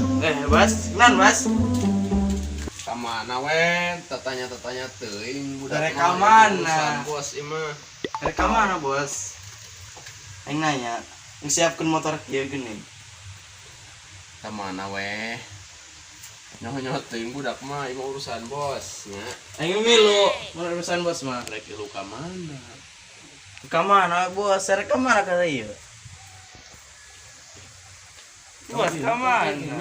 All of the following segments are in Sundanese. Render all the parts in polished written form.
Eh, Bos, nan, Bos. Kamana we tatanya-tatanya teuing budak. Rek mah, kamana? urusan bos ieu mah. Rek ka mana, Bos? Aing nanya, ngesiapkeun motor kieu geuning. Kamana we? Nyaho-nyaho teuing budak mah, ieu mah urusan bos nya. Aing milu, mun urusan bos mah. Rek ilu ka mana? Ka mana, Bos? Rek ka mana kata ieu? Bos, ka mana?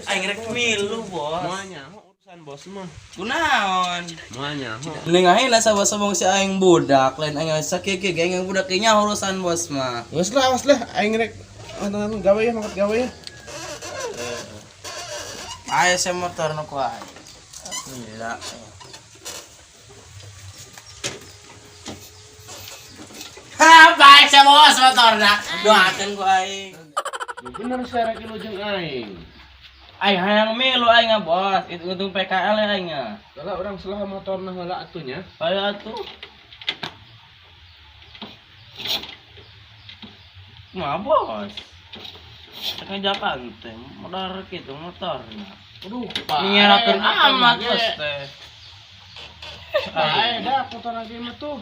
Aing rek milu, Bos. Moal nyaho urusan bos mah. Kunaon? Moal nyaho. Mending aing lah sabah-sabong si aing budak, lain aing sakieu kieu aing budak kieu nya urusan bos mah. Geus lah, awas lah, aing rek anu gawe ya, mangkat gawe ya. Ayo saya motor nu ku aing. Gila. Ha, baik saya bos motorna. Doakeun ku aing. Bener sia rek ilu jeung aing. Aing hayang milu aing ah, bos. Itu untung PKL ya aing ah. Kalau orang salah motorna heula atuh nya. Ayo atuh. Mah bos. Ngajakan teh modar kitu motorna. Aduh, Ngerakeun amat bos teh. Pae dah motor lagi mah tuh.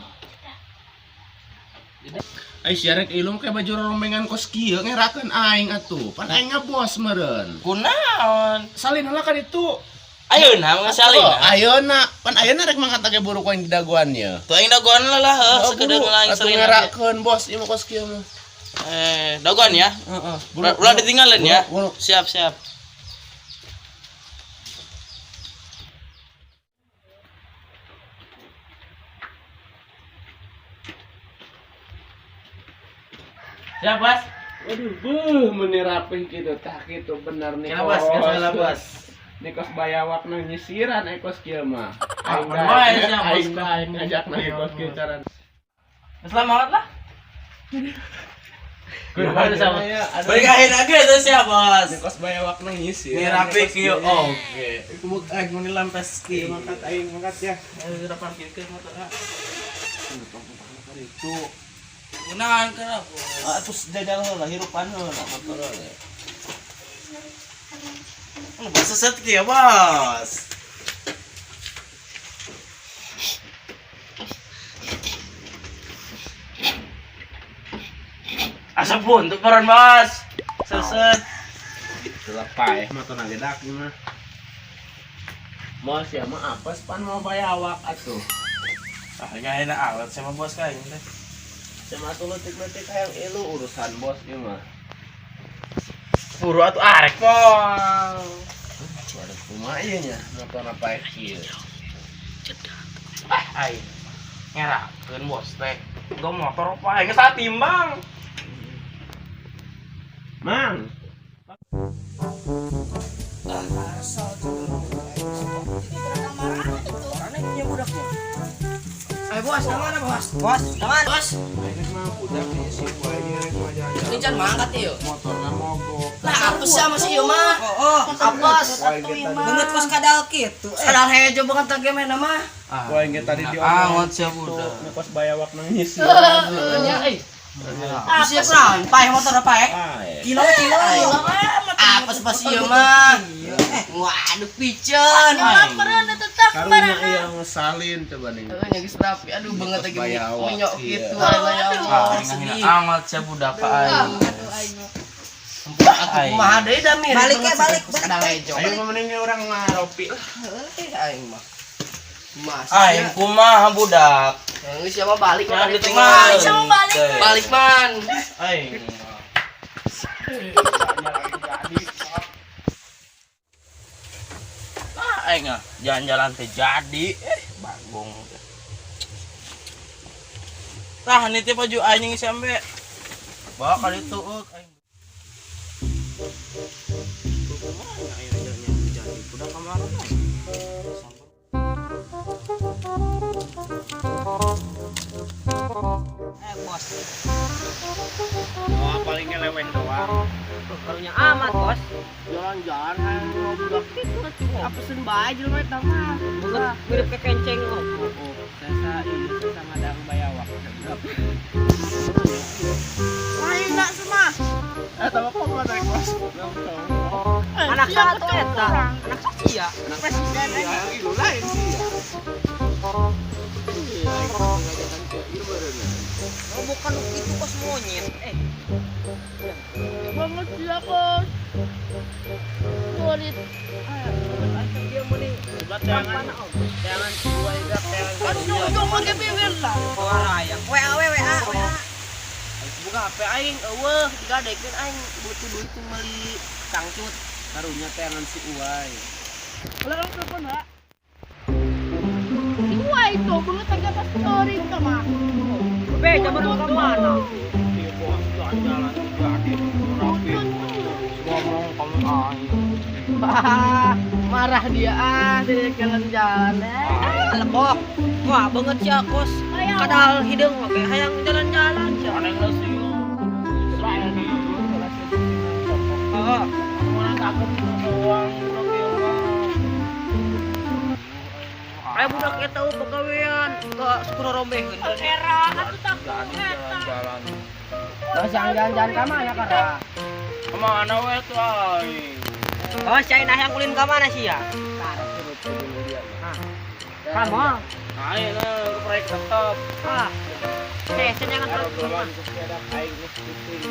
Ai sia rek ilu make baju rombengan kos kieu ngerakeun aing atuh. Pan aing ngabos meureun. Kunaon? Salin heula kan itu. Ayeuna mah salin. Oh, ayeuna, pan ayeuna rek mangkat ge buru ku aing di daguan ye. Tuh aing dagoan lah lah, heuh, sakedeung lah aing Atuh salin. ngerakeun bos ieu mah kos kieu mah. Eh, dagoan ya. Heeh. Ulah ditinggalin ya. Buru. Siap, siap. Siap, Bos. Waduh, beuh meuni rapih kitu tah kitu bener nih. Siap, Bos. Geus lah, Bos. Nikos bayawak nu nyisiran ai kos kieu mah. Ah, Aing bae siap, Bos. aing daek ngajak na kos kieu cara. Selamat lah. Aduh. Balik akhir lagi itu siap, Bos. Nikos bayawak nu nyisiran. Ini rapi kieu. Oke. Iku mau aing mau nilampes ki. Mangkat aing mangkat ya. Ayo sudah parkir ke motorna. Itu Kunaon kenapa? ah terus jajal heula hirupan heula motor heula. Lu bos seset kieu, Bos. Asa buntut peran, Bos. Seset. Itulah paeh motor gedak ieu mah. Moal sia mah apes pan mau bayawak atuh. Ah, nggak enak alat sama bos kayaknya teh. Sama atuh leutik-leutik hayang ilu urusan bos ieu mah. Buru atuh arek moal. Waduh, kumaha ieu nya motorna paeh kieu. Ah, aing ngerakeun bos teh. Gua motor apa aing geus timbang. Mang, Ayo bos, kemana bos? Bos, kemana bos? aing mah budak ieu si wae rek mah jalan-jalan. Ini can mangkat ieu. Motorna mogok. Lah apes sama si ieu mah. Oh, apes. Wae ge tadi. Banget kos kadal kitu. Kadal hejo banget teh gimana mah. Wae ge tadi Ah, diomongan angot sia budak. Nu kos bayawak nang nyisiran. Apes ya pran, paeh motor apa eh? Paeh. Kilo kilo. Apes pas ieu mah. Waduh piceun. Karunya ieu ngesalin coba nih. Nya geus rapi. Aduh banget lagi Bayawak, menyok iya. gitu aya Ah, aing angot sia budak ka aing. Atuh kumaha deui da mirip. Balik ya, balik, Kos kadal hejo. Ayo mah mending urang ngaropi lah. Eh aing mah. Mas. Aing kumaha budak. Geus siapa balik Jangan mah ditinggal. Siapa balik? Balik man. Aing. Ah, aing ah, jalan-jalan teh jadi eh bagong. Tah nitip baju aing sampe. Bawa kali itu aing. Kumaha aing jalan jadi budak kemarin aing. Eh bos. Wah, paling ngeleweh doang. Karunya amat bos. Jalan-jalan hayang mau budak kitu apesen bae jelema eta mah. Banget mirip ke kenceng kok. Oh, sesa ieu sesa ngadang bayawak. Lain enggak semah. Eh, tahu kok mana bos? Anak satu eta. Anak sia. Anak presiden aing ilu lain sia. Iya, aing ngajakan ke ieu beureuna. Oh, bukan itu kos monyet. Eh, Banget sia kos. Murid. dia mending Jangan jangan dua idak jangan Aduh, ujung pakai bibir lah. warayang. WA WA WA. Buka HP aing eueuh digadekeun aing butuh duit teu meuli cangcut. Karunya teangan si Uwai. Wala kang telepon ha. Si Uwai itu, banget agak pas story itu mah. Be, coba lu ke mana? Iya bos, jalan-jalan jadi rapi. Ngomong kamu aing. Marah dia ah, dari jalan-jalan eh. Lebok. Wah, banget sia kos. Kadal hideung oke hayang jalan-jalan sia. Aneh lah sih. Heeh. Mana takut uang budak ieu mah. Aya budak eta eueuh pagawean ke sekolah rombeheun. Era atuh takut eta. Jalan-jalan. Jalan-jalan ka mana kara? Kemana we tuh aing? Oh, sia hayang ulin ka mana sia? Kamu? Aing ke proyek tetep. Ah. Eh, jangan Obrolan geus tiada aing geus pusing.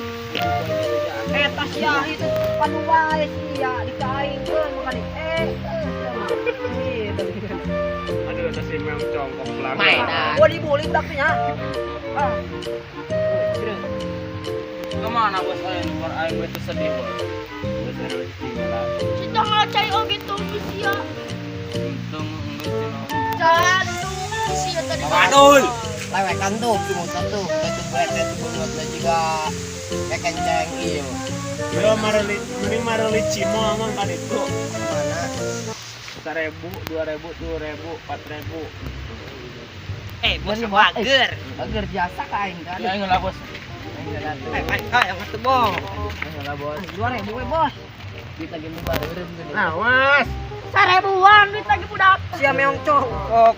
Eta sia itu panuwae sia dikaingkeun makanya eh eh, gitu. Aduh, ada si memang congkok belakang. Mainan. Gua dibully budaknya. Ah. Kemana bos aing? War aing we teh sedih bos. Geus harus tinggal. Si tanggal cai oge tuh sia. Untung geus dina. Jantung sia tadi. Wadul. Lewekan tuh di motor tuh, itu buat itu buat juga kayak kenceng iya. Yo mareli mending mareli cimo amang kan itu. Mana? 1000, 2000, 2000, 4000. Eh, bos bager. Bager jasa ka aing kan. Ya aing lah bos. Eh, eh, yang itu bos. Aing lah bos. 2000 we bos. Duit lagi nu bareureum geuning. Awas. Sarebuan duit lagi budak. Sia meong congkok.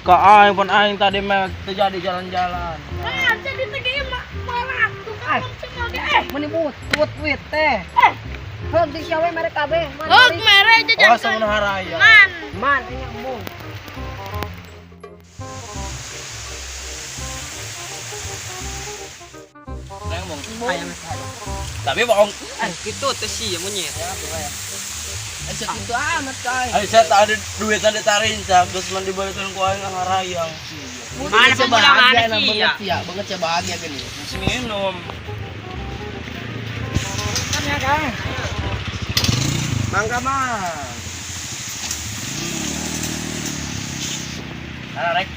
Ka aing pun aing tadi mah teu jadi jalan-jalan. Nah, jadi teh marah tuh kan semua ge eh. Meni butut wit teh. Eh, Heug di sia we mere kabeh. Man. oh mere Oh, jajan. samun haraya. Man. Man ini embung. Aing bong. Ayam. Tapi bohong. Eh, gitu teh sia monyet. Segitu amat kai. Ayo saya tak ada duit ada tarincak, terus mandi balikan ku aing harayang. Mana pemulangan sia? Sia, banget sia bahagia gini. Masih minum. Mangga mah. Rek.